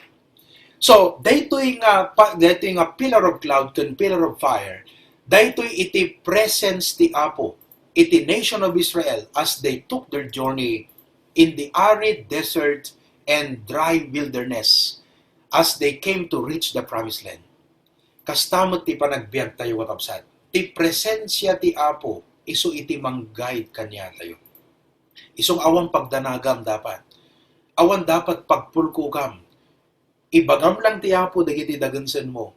So, daytoy nga pa, daytoy nga pillar of cloud ken pillar of fire, daytoy iti presence ti Apo iti nation of Israel as they took their journey in the arid desert and dry wilderness as they came to reach the promised land. Kasta met ti panagbiagtayo, kakabsat. Ti presensia ti Apo isu iti mang-guide kaniatayo. Isu nga awan pagdanagam dapat. Awan dapat pagpulkokam. Ibagam lang ti Apo dagiti dagensenmo.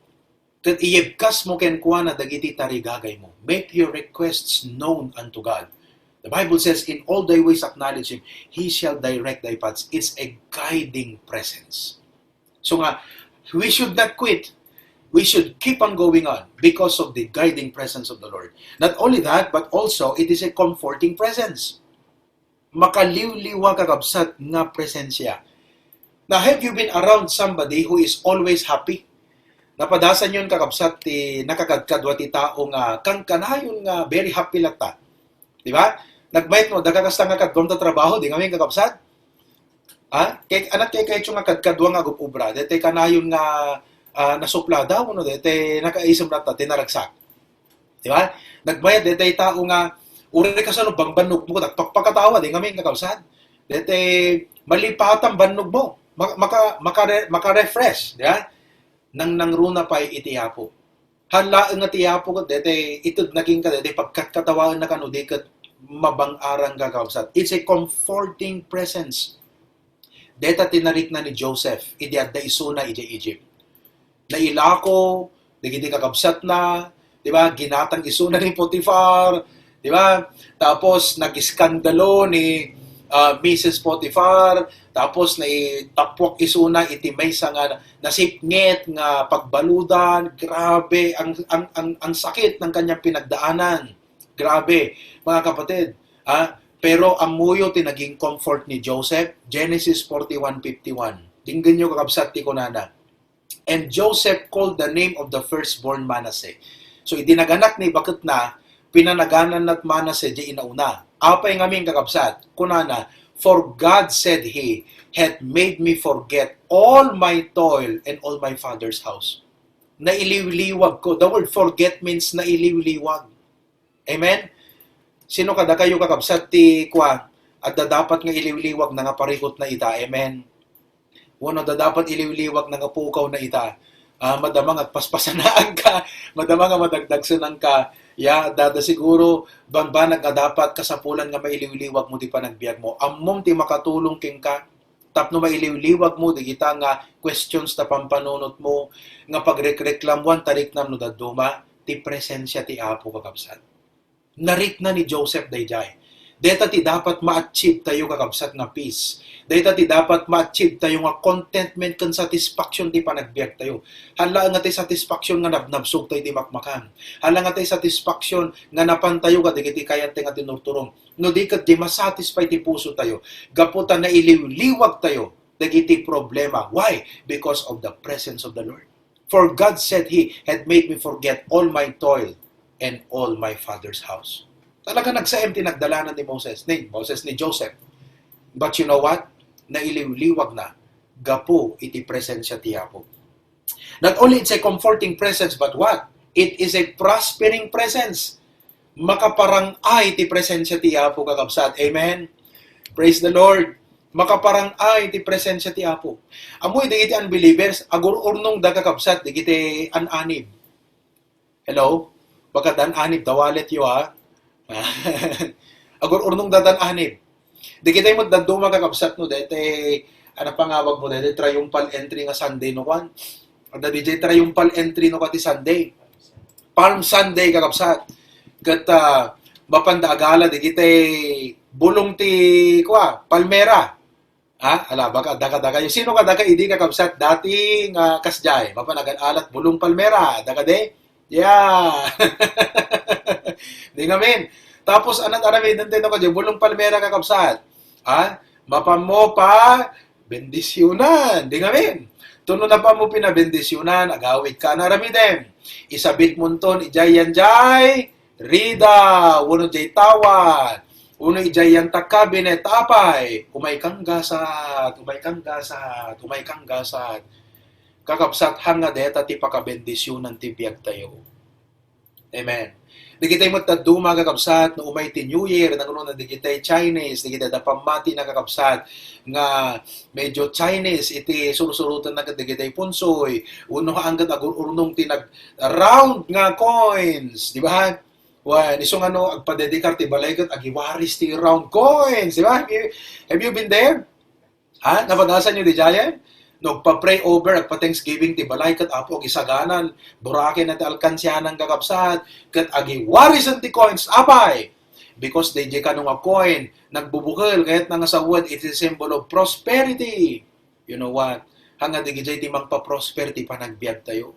Ket iyebkasmo kenkuana dagiti tarigagaymo. Make your requests known unto God. The Bible says, "In all thy ways acknowledge Him, He shall direct thy paths." It's a guiding presence. So nga, we should not quit. We should keep on going on because of the guiding presence of the Lord. Not only that, but also it is a comforting presence. Makaliwliwa, kakabsat, nga presensya. Now, have you been around somebody who is always happy? Napadasan yon, kakabsat, ti nakakadkadua ti tao nga kankanayon nga very happy latta. Di ba? Nagmayat mo, daka kasta nga kaduam ta trabaho, di ngamin, kakabsat? Ha? Kay, anak, kay, kay, nga kadkadua nga agub-ubra, dete kanayon nga, ah, nasuplada, no, dete nakaisem latta, ti naragsak. Di ba? Nagbayad, dete tao nga, uri kasano bang bannog mo, nagpakpakatawa, di ngamin, kakabsat? Dete, malipatan bannog mo, maka, maka, makare-, maka-refresh, di ba? Nang nangruna pay iti Apo. Haan laeng nga ti Apo ket daytoy ited na kenka, daytoy pagkatkatawaenna kano di ket mabang-arang, kakabsat. It's a comforting presence. Dayta ti narikna ni Joseph idi adda isuna idiay Egypt. Nailako dagiti kakabsatna, di ba? Ginatang isuna ni Potifar, di ba? Tapos nag-iskandalo ni, ah, Misis Potifar, tapos naitappuak isuna iti maysa nga nasipnget nga pagbaludan. Grabe ang, ang, ang, ang sakit ng kanyang pinagdaanan. Grabe, mga kapatid. Ha? Pero ammoyo ti naging comfort ni Joseph, Genesis forty-one fifty-one. Dinggenyo, kakabsat, ti kunana. "And Joseph called the name of the firstborn Manasseh." So, idi naganak ni baketna, pinanagananna Manasseh diay inauna. Apay ngamin, kakabsat? Kunana, "For God," said he, "hath made me forget all my toil and all my father's house." Nailiwliwag ko. The word forget means nailiwliwag. Amen? Sino kadakayo, kakabsat, ti kua, adda dapat nga iliwliwag na nga parikutna ita? Amen? Wenno adda dapat iliwliwag na nga pukawna ita? Ah, madama nga agpaspasanaanka, madama nga madagdagsenanka, ya, adda, adda siguro bambanag nga dapat kasapulan nga mailiwliwag mo ti panagbiag mo. Ammom ti makatulong kenka tapno mailiwliwag mo dagita nga questions ta pampanunot mo, nga pagrekreklamuan ta riknam no dadduma, ti presensia ti Apo, kakabsat. Narikna ni Joseph daydiay. Deta ti dapat ma-achieve tayo, kakabsat, nga peace. Deta ti dapat ma-achieve tayo nga contentment ken satisfaction ti panagbiag tayo. Hala nga ti satisfaction nga nabnabsog tayo ti makmakan. Hala nga ti satisfaction nga napan tayo kadagiti kayat tayo nga tinurturong. No di ket di masatisfy ti puso tayo. Gapu ta nailiwliwag tayo dagiti problema. Why? Because of the presence of the Lord. "For God," said he, "had made me forget all my toil and all my father's house." Talaga nagsaem ti nagdalanan ni Moses, ni Moses, ni Joseph. But you know what? Nailiwliwag na gapu iti presensya ti Apo. Not only it's a comforting presence, but what? It is a prospering presence. Makaparang-ay ti presensya ti Apo, kakabsat. Amen? Praise the Lord. Makaparang-ay ti presensya ti Apo. Ammoy dagiti unbelievers, agur-urnongda, kakabsat, dagiti an-anib. Hello? Baka dan-anib, dawalet yo, ha? Agur-urnongda dan-anib. Dagiti met dadduma, kakabsat, no, daytoy, ano pangawag mo, daytoy triumphal entry nga Sunday, no, kwan? Adda diay triumphal entry, no, kati Sunday. Palm Sunday, kakabsat. Ket, ah, mapanda agalad dagiti bulong ti, kua, palmera. Ha? Ala, baka daka-daka. Sino kadakayo idi, kakabsat, dati nga kasdiay? Mapan agal-alat bulong palmera. Daka de? Yeah. Di ngamin. Tapos, anat aramiden tayo kadi? Bulong palmera, kakabsat. Ha? Mapan mo pa bendisyunan. Di ngamin. Tuno na pa mo pinabendisyunan, agawid ka na aramiden. Isabit mo ton, ijay yan jay. Rida, wenno jay tawad, wenno ijay yan ta kabinet, apay, umay kang gasat, umay kang gasat, umay kang gasat. Kakabsat, hanga deta ti pakabendisyunan ti biag tayo. Amen. Dagitay met dadduma, kakabsat, no umay ti New Year, nangruna dagitay Chinese, dagitay da pammati na, kakabsat, nga medyo Chinese iti sursurutan na ket dagitay punsoy, wenno haan ket agur-urnong ti nag-round nga coins, di ba? Wen, isu nga no agpadedikar ti balay ket agiwaris ti round coins, di ba? Have you, have you been there? Ha? Napadasan yo di jayen? No agpa-pray over, agpa-thanksgiving ti balay ket Apo agisaganan, buraken na ti alkansianan, kakabsat, ket agiwarisen ti coins, apay! Because dayjay kano nga coin, nagbubukel, kayat na nga sawen, it's a symbol of prosperity. You know what? Hanga dagijay ti mangpa-prosper ti panagbiag tayo.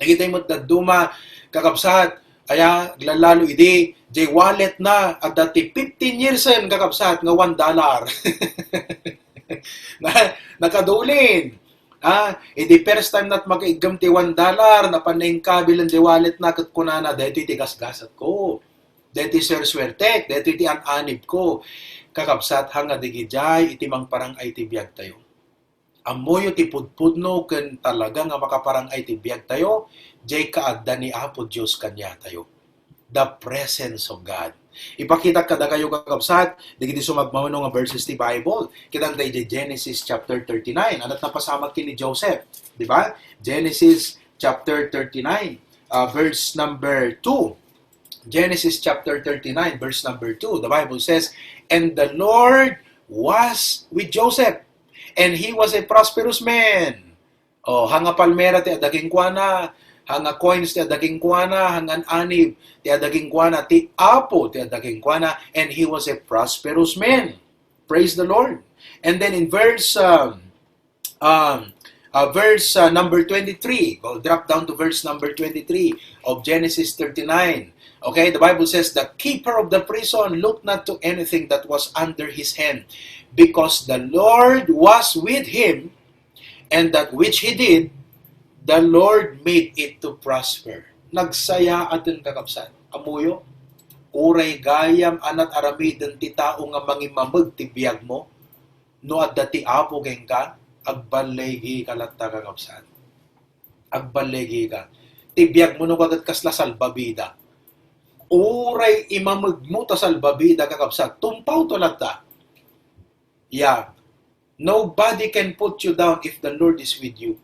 Dagitay met dadduma, kakabsat, aya, aglalalo idi, jay wallet na, adda ti fifteen years en, kakabsat, nga one dollar. Na, nakadulin. Ha? Idi first time nat makaiggem ti one dollar, napan na inkabilen di wallet na, ket kunana, daytoy ti gasgasat ko. Daytoy ti sersuertek, daytoy ti an-anib ko. Kakabsat, hanga dagijay, iti mangparang-ay ti biag tayo. Ammoyo ti pudpudno ken talaga nga makaparang-ay ti biag tayo, jay kaadda ni Apo Dios kaniatayo. The presence of God. Ipakitak kadakayo, kakabsat, dagiti sumagmamano nga verses ti Bible. Kitan tayo di Genesis chapter thirty-nine. Anat napasamak ken ni Joseph, di ba? Genesis chapter thirty-nine, uh, verse number two. Genesis chapter thirty-nine, verse number two. The Bible says, "And the Lord was with Joseph, and he was a prosperous man." Oh, hanga palmera ti adda kenkuana, hanga coins ti adda kenkuana, hanga anib ti adda kenkuana, ti Apo ti adda kenkuana, and he was a prosperous man. Praise the Lord. And then in verse, um, um, uh, verse, uh, number twenty-three, go drop down to verse number twenty-three of Genesis thirty-nine. Okay, the Bible says, "The keeper of the prison looked not to anything that was under his hand, because the Lord was with him, and that which he did, the Lord made it to prosper." Nagsayaaten, kakabsat. Ammoyo, uray gayam anat aramiden ti tao nga mangimameg ti biagmo, no adda ti Apo kenka, agballigi ka latta, kakabsat. Agballigi ka. Ti biagmo no ket kasla salbabida. Uray imamegmo ta salbabida, kakabsat, tumpawto latta. Yeah. Nobody can put you down if the Lord is with you.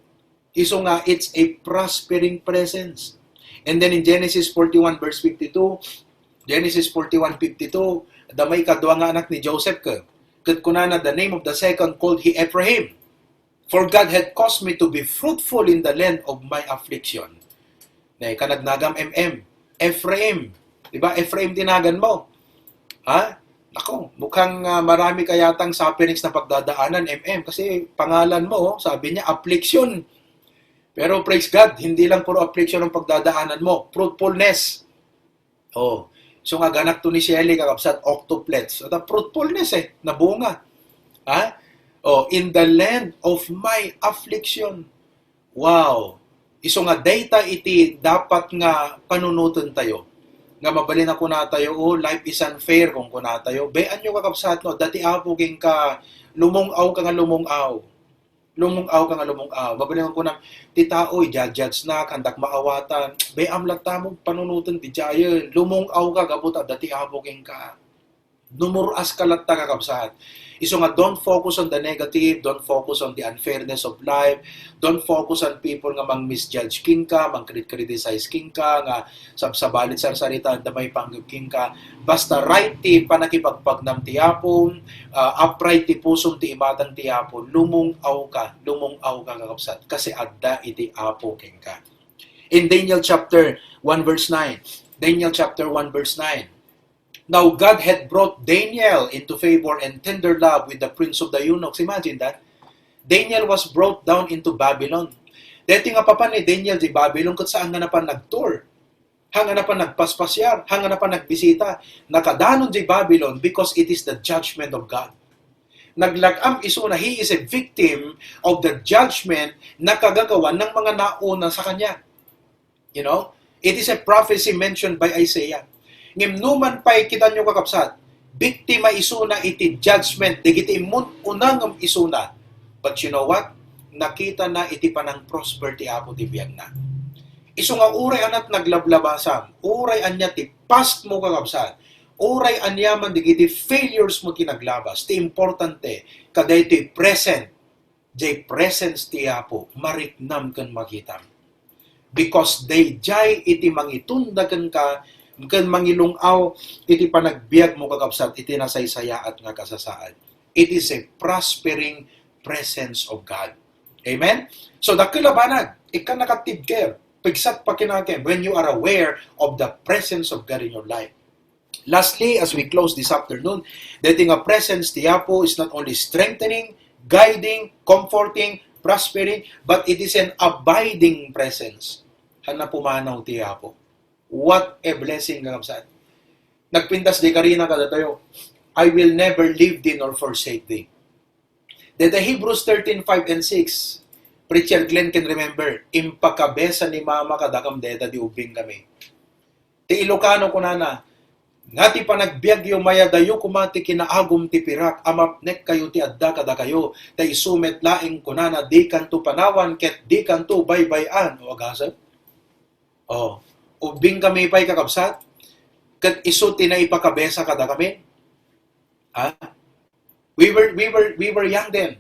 Isu nga, it's a prospering presence. And then in Genesis forty-one verse fifty-two, Genesis forty-one fifty-two, adda maikadua nga anak ni Joseph ke. Ket kunana, "The name of the second called he Ephraim. For God had caused me to be fruitful in the land of my affliction." Ne, kanagnagam M M. Ephraim. Di ba? Ephraim ti nagan mo. Ha? Nako, mukhang, ah, marami kayatang sufferings na pagdadaanan, M M. Kasi pangalan mo, oh, sabi niya, affliction. Pero praise God, hindi lang puro affliction ang pagdadaanan mo. Fruitfulness. Oh, so nga ganak to ni Shelly, kakabsat, octuplets. At fruitfulness eh, nabunga. Ha? Oh, "In the land of my affliction." Wow! Isu nga dayta iti dapat nga panunoten tayo. Nga mabalin a kuna tayo, "Oh, life is unfair," kung kuna tayo. Bay-an yo, kakabsat, no? Adda ti Apo kenka, lumung-aw ka nga lumung-aw. Lumung-aw ka nga lumung-aw. Mabalin a kuna, ti tao, i-judge na, kandak maawatan. Bay-am latta mo, panunoten ti jayen. Lumung-aw ka, gapu ta adda ti Apo kenka. Numur-as ka latta, kakabsat. Isu nga, don't focus on the negative, don't focus on the unfairness of life, don't focus on people nga mang-misjudge kenka, mang-crit-, criticize kenka, nga sabsabalit sarsarita, adda maipanggep kenka. Basta right ti panakipagpagnam ti Apo, ah, upright ti pusom ti imatang ti Apo, lumung-aw ka, lumung-aw ka, kakabsat, kasi adda iti Apo kenka. In Daniel chapter one verse nine, Daniel chapter one verse nine. Now God had brought Daniel into favor and tender love with the prince of the eunuchs. Imagine that. Daniel was brought down into Babylon. Deti nga papan ni Daniel di Babylon ket saan nga napan nag-tour. Saan nga napan nagpaspasyar, saan nga napan nagbisita. Nakadanon di Babylon because it is the judgment of God. Naglag-am isuna, he is a victim of the judgment na kagagawan ng mga nauna sa kanya. You know, it is a prophecy mentioned by Isaiah. Ngem numan pay, kita nyo, kakabsat, biktima isuna iti judgment dagiti immun-una ngem isuna. But you know what? Nakita na iti panang-prosper ti Apo ti biagna. Isu nga uray anat naglablabasam, uray ania ti past mo, kakabsat, uray aniaman dagiti failures mo ti naglabas, ti importante, kadaytoy present, jay presence ti Apo, mariknam ken makitam. Because dayjay iti mangitunda kenka, ken mangilung-aw iti panagbiag mo, kakabsat, iti nasaysayaat nga kasasaad. It is a prospering presence of God. Amen? So, dakkel a banag, ikkan nakatibker, pigsat pa kinakem when you are aware of the presence of God in your life. Lastly, as we close this afternoon, daytoy nga presence ti Apo is not only strengthening, guiding, comforting, prospering, but it is an abiding presence. Saan a pumanaw ti Apo. What a blessing, kakabsat. Nagpintas di karina kadatayo, "I will never leave thee nor forsake thee." Deta Hebrews thirteen five and six, Preacher Glenn can remember, "Impakabesa ni Mama kadakam deta di ubbing kami." Ti Ilocano kunana, "Nga ti panagbiagyo, mayadayo koma ti kinaagum ti pirak a mapnekkayo ti adda kadakayo, ta isu met laeng kunana, dikanto panawan ket dikanto baybay-an." O agasem? O, ubbing kami pay, kakabsat, ket isu ti naipakabesa kadakami. Ha? We were, we were, we were young then.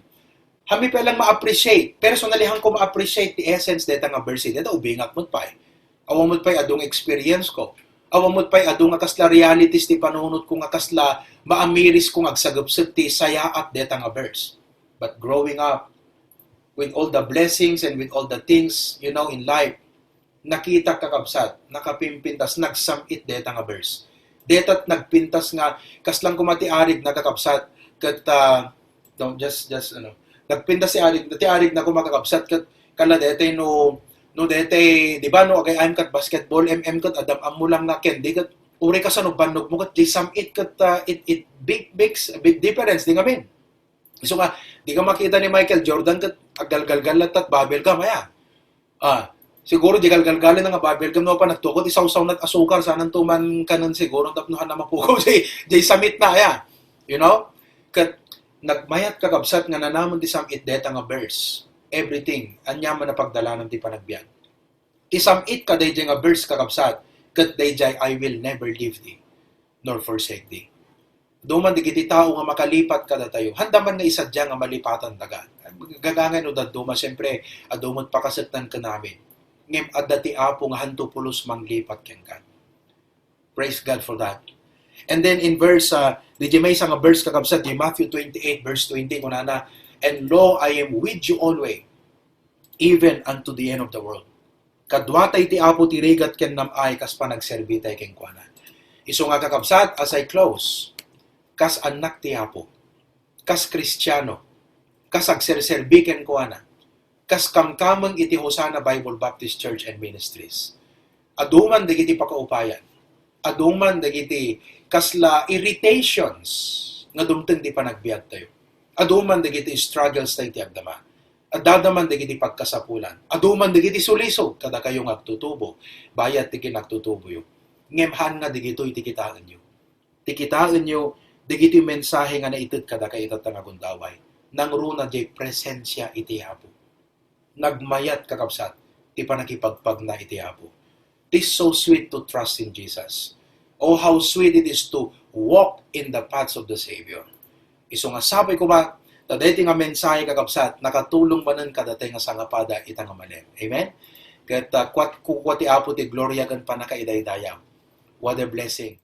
Haanmi pay lang ma-appreciate. Personally, haanko ma-appreciate ti essence deta nga verse. Deta ubingak met pay. Awan met pay adu nga experience ko. Awan met pay adu nga kasla realities ti panunot ko nga kasla maamiris ko nga agsagepsek ti sayaat deta nga verse. But growing up, with all the blessings and with all the things, you know, in life, nakita, kakabsat, nakapimpintas, nagsam-it deta nga verse. Deta't nagpintas nga, kaslang koma ti arig na, kakabsat, ket, ah, don't, just, just, ano, nagpintas ti arig, ti arig na koma, kakabsat, ket kala detay no, no detay, di ba, no, agay-ayam ket basketball, M M ket adam-am mo lang na candy, ket uray kasano bannog mo, ket di sam-it, ket, ah, it, it big, makes a big difference, di ngamin. Isu nga, di ka makita ni Michael Jordan ket aggalgalgal latta ti bubble gum, aya. Ah, siguro di galgalgalen nga bubble gum no panagtukod, isawsaw na ti asukar, saan to man kanen siguro tapno saan na mapukaw, di, di sam-it na, aya. You know? Ket nagmayat, kakabsat, nga nanaman ti sam-it deta nga verse. Everything, aniaman a pagdalanan ti panagbiag. Ti sam-it kadaydiay nga verse, kakabsat, ket daydiay, "I will never leave thee nor forsake thee." Adu man dagiti tao nga makalipat kadatayo. Haanda man nga isadia nga malipatan daga. Gagangay no dadduma, siyempre, adu met pakasektan ken amin. Ngem adda ti Apo nga haanto pulos manglipat kenka. Praise God for that. And then in verse, uh, di maysa nga verse, kakabsat, di Matthew twenty-eight verse twenty, kunana, "And lo, I am with you always, even unto the end of the world." Kaduatay ti Apo ti rigat ken nam-ay kas panagserbitay kenkuana. Isu nga, kakabsat, as I close, kas annak ti Apo, kas Kristiano, kas agserserbi kenkuana, kas kamkameng iti Hosanna Bible Baptist Church and Ministries. Adu man dagiti pakaupayan, adu man dagiti kasla irritations nga dumteng ti panagbiagtayo. Adu man dagiti struggles tayo ti agdama. Adda man dagiti pagkasapulan. Adu man dagiti sulisog kadakayo nga agtutubo, bayat ti kinagtutuboyo. Ngem haan nga dagitoy ti kitaenyo. Ti kitaenyo, dagiti mensahe nga naited kadakayo ita nga gundaway. Nangruna diay presensia iti Apo. Nagmayat, kakabsat, ti panakipagpagna iti Apo. It is so sweet to trust in Jesus. Oh, how sweet it is to walk in the paths of the Savior. Isu nga sapay koma, ta daytoy nga mensahe, kakabsat, nakatulong manen kadatay nga sangapada ita nga malem. Amen? Ket, ah, kuat-, kukua ti Apo ti gloria ken pannakaidaydayag. What a blessing.